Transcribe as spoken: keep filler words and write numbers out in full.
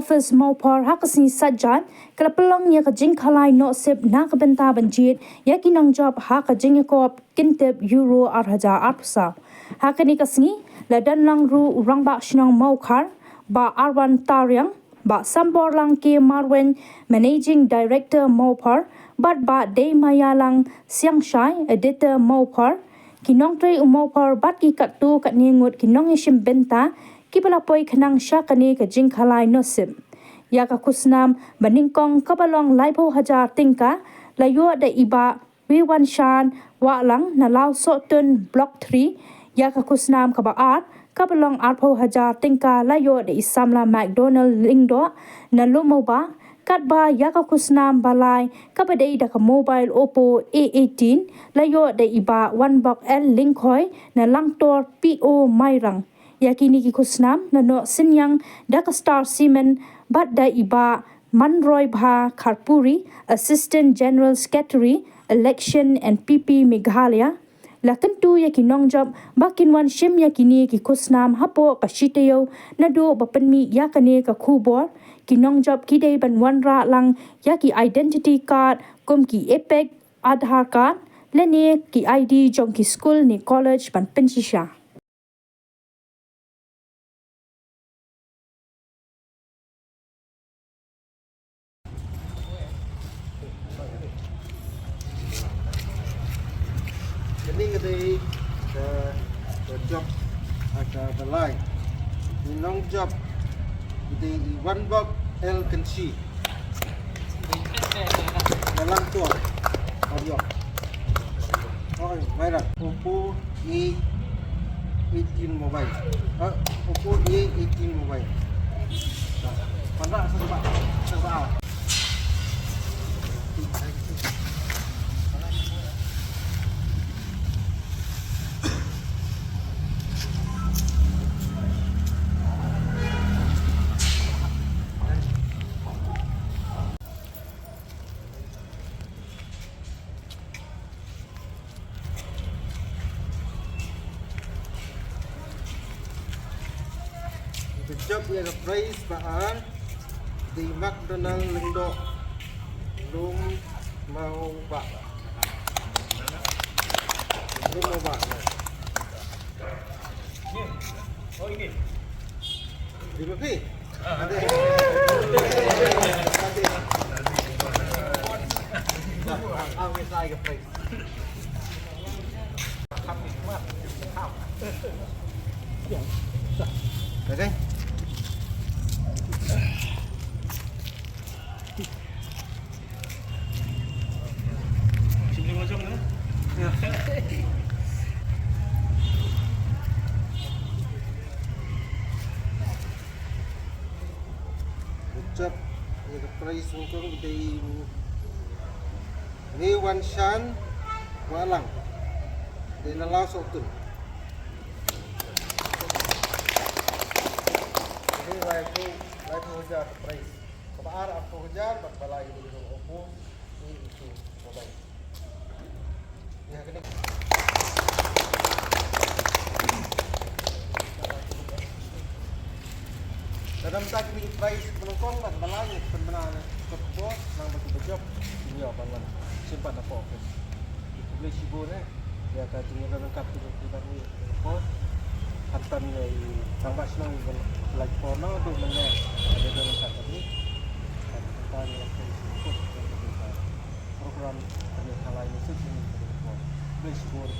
Office Mawphor ha ka sngi Saitjaiñ ka la pynlong ïa ka jingkhalai noh sip na ka bynta ban jied ïa ki nongjop ha ka jingïakop kyntip Euro ar hajar arphew saw. Ha kane ka sngi la don lang ruh u Rangbah Shnong Mawkhar, Bah Arwan Tariang, Bah Samborlang K Marwein, Managing Director Mawphor, bad Bah Deimaïalang Siangshai, Editor Mawphor, ki nongtrei u Mawphor bad ki katto katne ngut ki nongïashim bynta kiba la poi khnang sha kane ka jingkhalai noh sip. Ïa ka khusnam ba nyngkong kaba long laiphew hajar tyngka la ïoh da i Bah Wiwanshan Wahlang na Lawsohtun Block three, ïa ka khusnam kaba ar kaba long arphew hajar tyngka la ïoh da i samla McDonald Lyngdoh na Lumawbah, katba ïa ka khusnam ba lai kaba dei da ka mobile Oppo A eighteen la ïoh da i Bah Wanbok L Lyngkhoi na Langtor P O Mairang. Ïa kine ki khusnam la noh synñiang da ka Star Cement bad da i Bah Manroibha Kharpuri, Assistant General Secretary, Election and P P Meghalaya. La kyntu ïa ki nongjop ba kin wan shim ïa kine ki khusnam hapoh ka shi taïew naduh ba pynmih ïa kane ka khubor. Ki nongjop ki dei ban wanrah lang ïa ki identity card kum ki EPIC, Aadhaar card lane ki I D jong ki skul ne college ban pynshisha. Kane ka dei ka, ka jop, ah, ka, ka lai. Ki nongjop ki dei i Wanbok L Kynshi. Ka Langtor. Adiok. Oh, Mairang. Oppo A eighteen mobile. Ah, Oppo A eighteen mobile. Mana sa ba? Sa ba? Ka jop ïa ka prize ba ar dei McDonald Lyngdoh Lumawbah. Lumawbah. Di ba phi? Ade. Ang wis ai ka prize. Okay. Ucap ïa ka prize nyngkong dei u Ngewanshan Wahlang. Dei na Lawsohtun. Dei laiphew, laiphew hajar ka prize. Kaba ar arphew hajar bad ba lai dei u Oppo A eighteen mobile. Ka dang tak ni prize ba nyngkong bad ba lai, pynbna na kot bor nang ba ki ba jop. Ïa ban wan shim pat na office. Khublei shibun eh. Ïa ka jingïadon ryngkat ka jong phi bad ngi. Ko, khamtam ïa i rangbah shnong i ban pynlait por na u mynne. Ïa ka jingïadon ryngkat bad ngi. Khamtam ïa ka jingïadon ryngkat bad ngi. Program kane ka lai message ni ka dei ko. Khublei shibun.